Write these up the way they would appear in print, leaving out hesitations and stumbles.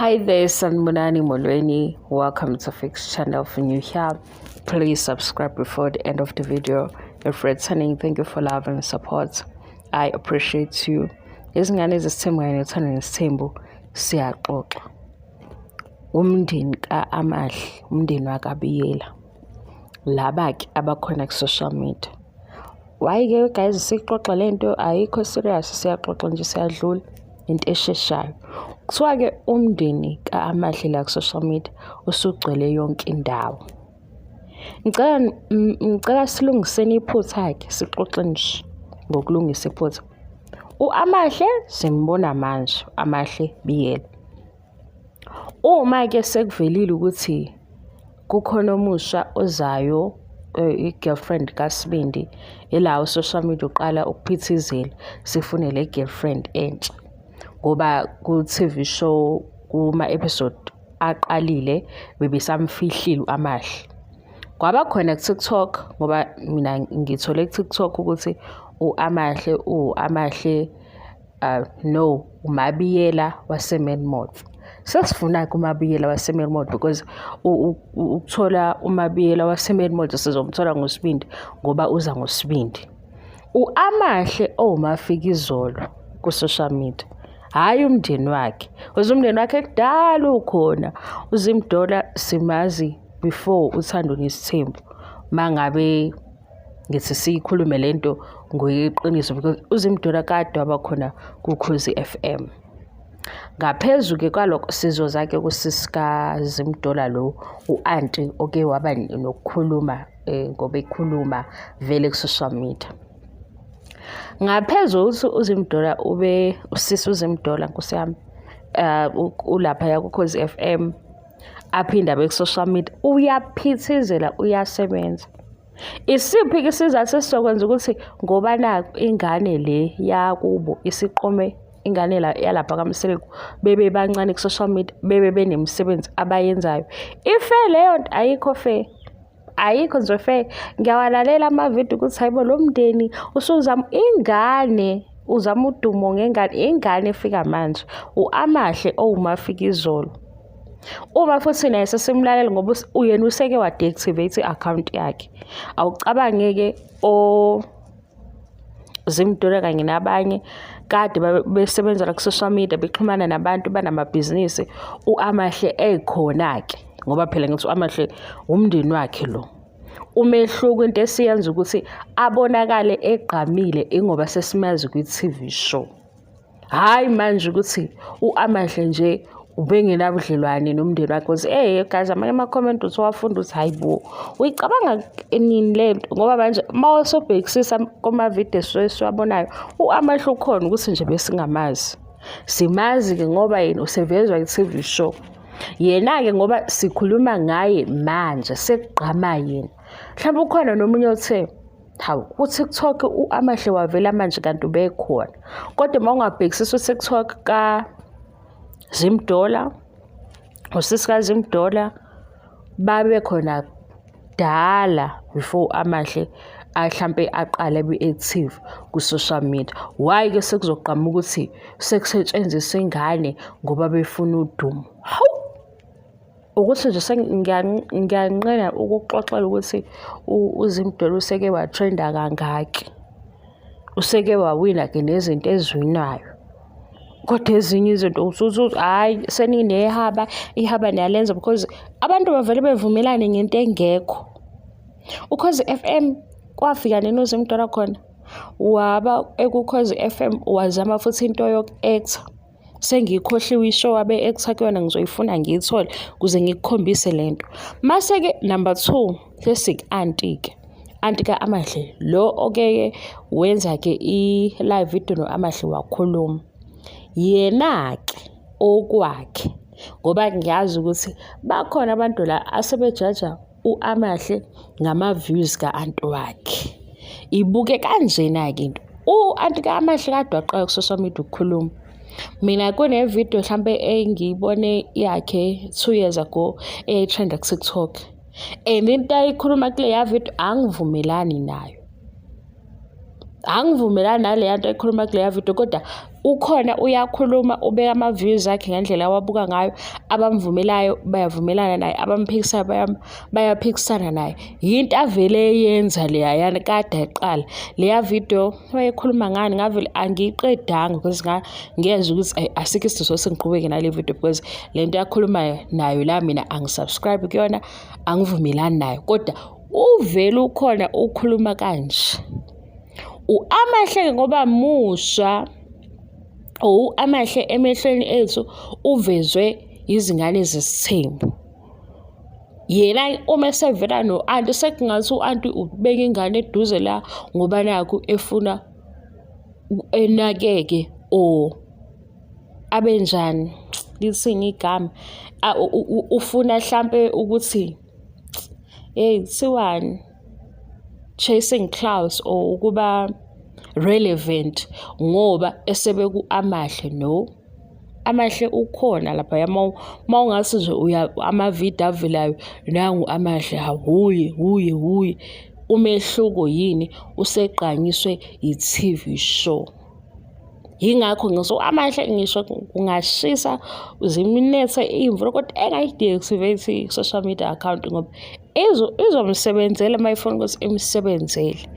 Hi there, Sanibonani Molweni. Welcome to Fix Channel. For new here, please subscribe before the end of the video. If returning, thank you for love and support. I appreciate you. Izingane zesithembu kanye nothando nesithembu siyaxoxa. Umndeni ka-Amahle, umndeni wakaBiyela. Laba-ke abakhona ku-social media. Why-ke guys sixoxa le nto ayikho serious, siyaxoxa nje siyadlula into esheshayo. Kuthiwa-ke umndeni ka-Amahle la ku-social media usugcwele yonke indawo. Ngicela silungiseni iphutha-ke sixoxe nje ngokulungisa iphutha. U-Amahle simbona manje, Amahle Biyela. Uma-ke sekuvelile ukuthi kukhona omusha ozayo, i-girlfriend kaSibindi, ila u-social media uqala ukuphithizela sifune le girlfriend entsha ngoba ku-TV show kuma-episode aqalile bebesamfihlile u-Amahle. Kwaba khona ku-TikTok ngoba mina ngithole ku-TikTok ukuthi u-Amahle uwu-Amahle no uMabiyela waseMelmoth. Sesifuna-ke uMabiyela waseMelmoth because ukuthola uMabiyela waseMelmoth sizomthola ngoSibindi ngoba uza ngoSibindi. U-Amahle owuMafikizolo ku-social media, hhayi umndeni wakhe, because umndeni wakhe kudala ukhona. UZimdollar simazi before Uthando Nesithembu, mangabe ngithi siyikhulume le nto ngoyiqiniso because uZimdollar kade waba khona kuKhozi FM. Ngaphezu-ke kwalokho sizoza-ke kusisi kaZimdollar lo u-anti oke waba nokukhuluma ngoba ekhuluma vele ku-social media. Ngaphezu kokuthi uZimdollar ube usisi uZimdollar nkosi yami ulaphaya kuKhozi FM aphinde abe ku-social media uyaphithizela uyasebenza. Isiphi-ke isizathu esizokwenza ukuthi ngoba naku ingane le yakubo isiqome ingane la yalapha kaMseleku bebe bancane ku-social media bebe benemisebenzi abayenzayo. I-fair leyo nto ayikho fair. Ayikho nje fair. Ngiyawalalela amavidiyo ukuthi hayibo lo mndeni usuzama ingane uzama udumo ngengane, ingane efika manje u-Amahle owuMafikizolo. Uma futhi naye sesimlalela ngoba yena useke wa-deactivate i-akhawunti yakhe. Awucabange-ke oZimdollar kanye nabanye kade besebenza la ku-social media bexhumana nabantu banamabhizinisi u-Amahle ekhona-ke ngoba phela ngithi u-Amahle umndeni wakhe lo. Umehluko into esiyenza ukuthi abonakale egqamile ingoba sesimazi kwi-TV show. Hhayi manje ukuthi u-Amahle nje ubengenabudlelwane nomndeni wakhe ukuthi hey guys amanye ama-comment uthi wafunda ukuthi hayi bo uyicabanga nini le nto ngoba manje uma usobhekisisa kuma-video esiwabonayo u-Amahle ukhona ukuthi nje besingamazi. Simazi-ke ngoba yena usevezwa i-TV show. Yena-ke ngoba sikhuluma ngaye manje sekugqama yena. Mhlawumbe ukhona nomunye othe hawu ku-TikTok u-Amahle wavela manje kanti ubekhona. Kodwa uma ungabhekisisa u-TikTok kaZimdollar, usisi kaZimdollar babe khona kudala before Amahle hlampe aqale abe-active ku-social media. Why-ke sekuzogqama ukuthi sekusetshenziswa ingane ngoba befuna udumo? Hawu! Ukuthi nje ngiyanqena ukukuxoxela ukuthi uZimdollar useke wa-trend-a kangaki. Useke wawina-ke nezinto eziwinayo. Kodwa ezinye izinto usuthi hhayi seninehaba, ihaba niyalenza because abantu bavele bevumelane ngento engekho. Ukhozi FM kwafika nini uZimdollar khona? Waba ekuKhozi FM wazama futhi into yoku-act-a. Sengiyikhohliwe i-show abe-act-a kuyona ngizoyifuna ngiyithole ukuze ngikukhombise le nto. Mase-ke number two sesiku-anti-ke. Anti ka-Amahle lo okeke wenza-ke i-live video no-Amahle wakhuluma. Yena-ke okwakhe ngoba ngiyazi ukuthi bakhona abantu la asebejaja u-Amahle ngama-views ka-anti wakhe. Ibuke kanjena-ke into. U-anti ka-Amahle kade waqala ku-social media ukukhuluma. Mina kune-video hlampe engiyibone yakhe 2 years ago eyayi-trend-a ku-TikTok. And into ayikhuluma kuleya video angivumelani nayo. Angivumelani naleya nto ayikhuluma kuleya video kodwa ukhona uyakhuluma ubeka ama-views akhe ngendlela awabuka ngayo. Abamvumelayo bayavumelana naye, abamphikisayo bayaphikisana naye. Yinto avele eyenza leyayana kade ayiqala. Leya video wayekhuluma ngani ngavele angiyiqedanga because ngiyezwa ukuthi ayi asikho isidingo sokuthi ngiqhubeke nale video because le nto akhulumayo nayo la mina angisubscribe kuyona, angivumelani nayo. Kodwa uvele ukhona ukhuluma kanje. U-Amahle ngoba musha or u-Amahle emehlweni ethu uvezwe izingane zesithembu. Yena uma esevela no-anti sekungathi u-anti ubeka ingane eduze la ngoba nakhu efuna enakeke or abenjani, lithini igama, ufuna hlampe ukuthi hey kuthiwani, chasing clouds or ukuba relevant ngoba esebeku Amahle. No, Amahle ukhona laphaya uma ungathi nje uya amavidiyo avelayo nangu Amahle, hhawu wuye wuye wuye. Umehluko yini? Usegqanyiswe i-T_V show. Yingakho ngisho Amahle ngisho kungashisa ziminethe iy'mvula kodwa engayi-deactivate i-social media account ngoba izomsebenzela uma ifuna ukuthi imsebenzele.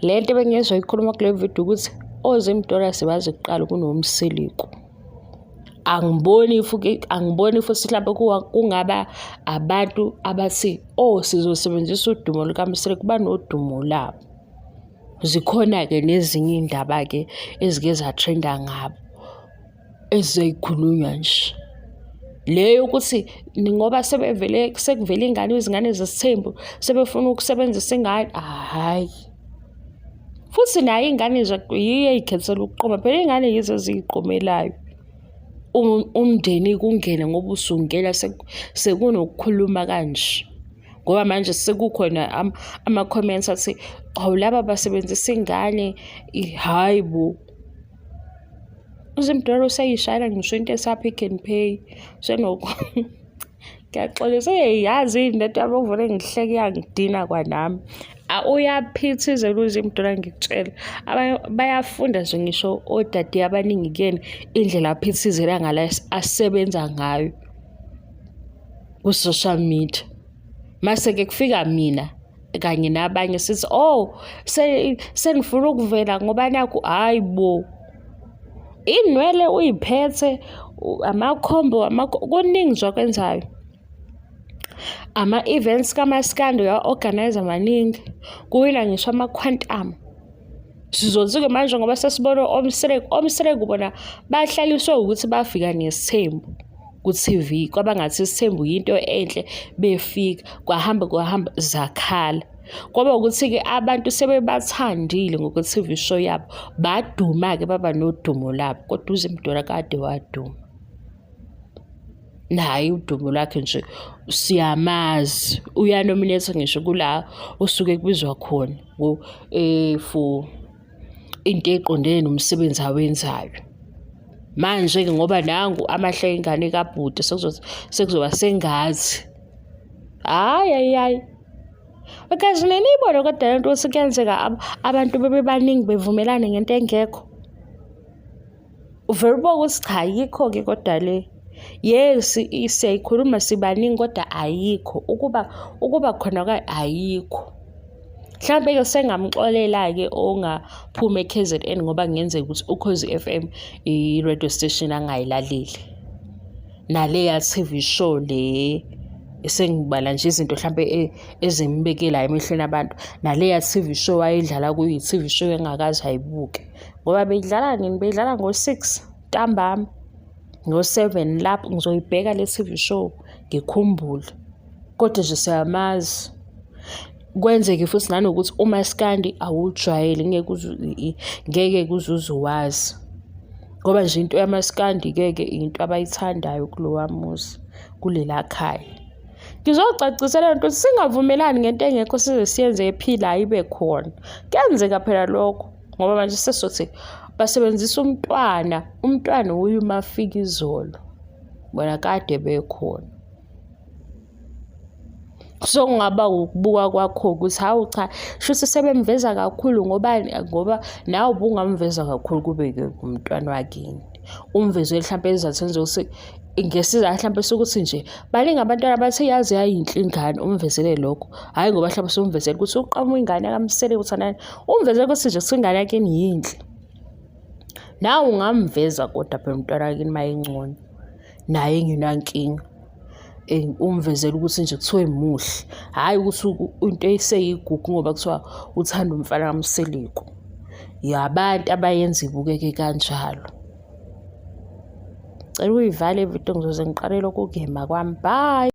Le nto ebengiyezwa ikhuluma kule video ukuthi oZimdollar sibazi kuqala kunoMseleku. Angiboni futhi angiboni futhi mhlampe kungaba abantu abathi oh sizosebenzisa udumo lukaMseleku, banodumo labo. Zikhona-ke nezinye iy'ndaba-ke ezike zathrenda ngabo ezizoyikhulunywa nje. Le yokuthi ngoba sebevele sekuvele ingane izingane zesithembu sebefuna ukusebenzisa ingane, hhayi. Futhi nayo ingane nje yiyo ey'khethela ukuqoma, phela iy'ngane yizo eziyiqomelayo. Umndeni kungene ngoba usungena sekunokukhuluma kanje. Ngoba manje sekukhona ama-comments athi, hawu laba basebenzisa ingane, hhayi bo. UZimdollar useyishayela ngisho into esa-Pick n Pay. Ngiyaxolisa uyayazi yini lento yami ukuvele ngihleke iyangidina kwanami. Uyaphithizela uZimdollar ngikutshela. Abanye bayafunda nje ngisho odade abaningi kuyena indlela aphithizela ngala asebenza ngayo ku-social media. Mase-ke kufika mina kanye nabanye sithi oh sengifuna ukuvela ngoba nakhu, hhayi bo. Inwele uyiphethe, amakhombo kuningi nje akwenzayo. Ama-events kamaskandi uyawa-organise-a maningi, kuwina ngisho ama-Quantum. Sizothi-ke manje ngoba sesibone oMseleku, oMseleku bona bahlaliswe ukuthi bafika nesithembu ku-T_V, kwaba ngathi isithembu yinto enhle befika, kwahamba kwahamba zakhala. Kwaba ukuthi-ke abantu sebebathandile ngokwe-T_V show yabo, baduma-ke baba nodumo labo, kodwa uZimdollar kade waduma. Naye udumo lwakhe nje siyamazi, uyanominethwa ngisho kula osuke kubizwa khona for into eqondene nomsebenzi awenzayo. Manje-ke ngoba nangu Amahle ingane kabhuti sekuzoba sengathi, hhayi hhayi hhayi. Because nina niyibone kodwa le nto ukuthi kuyenzeka abantu bebe baningi bevumelane ngento engekho. Uvele ubone ukuthi cha ayikho-ke kodwa le. Yes, siyayikhuluma sibaningi kodwa ayikho. Ukuba khona kwayo ayikho. Mhlampe-ke sengamxolela-ke ongaphumi e-K_Z_N ngoba kungenzeka ukuthi Ukhozi F_M i-radio station angayilaleli. Naleya T_V show le esengibala nje izinto hlampe ezimbekelayo emehlweni abantu. Naleya T_V show ayedlala kuyo i-T_V show engakaze ayibuke. Ngoba beyidlala nini? Beyidlala ngo-six ntambama, ngo-seven lapho ngizoyibheka le T_V show ngikhumbule. Kodwa nje siyamazi. Kwenzeke futhi nanokuthi umaskandi awujwayele ngeke uze ngeke kuze uze uwazi. Ngoba nje into yamaskandi-ke ke into abayithandayo kulowa muzi, kulela khaya. Ngizocacisela lento ukuthi singavumelani ngento engekho size siyenze ephilayo ibe khona. Kuyenzeka phela lokho ngoba manje sesizothi basebenzisa umntwana, umntwana uye uMafikizolo bona kade bekhona. Sokungaba ukubuka kwakho ukuthi hawu cha, shuthi sebemveza kakhulu ngobani, ngoba nawe ubungamveza kakhulu kube-ke umntwana wakini. Umveze mhlampe ezizathweni zokuthi ngesizathu hlampe sokuthi nje baningi abantwana bathe yaze yayinhle ingane, umvezele lokho. Hhayi ngoba hlampe usumvezele ukuthi uqhamuka ingane kaMseleku uthandana, umvezele ukuthi nje kuthiwa ingane yakini yinhle. Nawe ungamveza kodwa phela umntwana wakini uma engcono, naye engenankinga. Umvezele ukuthi nje kuthiwe muhle, hhayi ukuthi into eseyigugu ngoba kuthiwa uthanda umfana kaMseleku. Abantu abayenza ibukeke kanjalo. Cela uyivale ividiyo ngizoze ngiqale lokhu kugema kwami. Bye.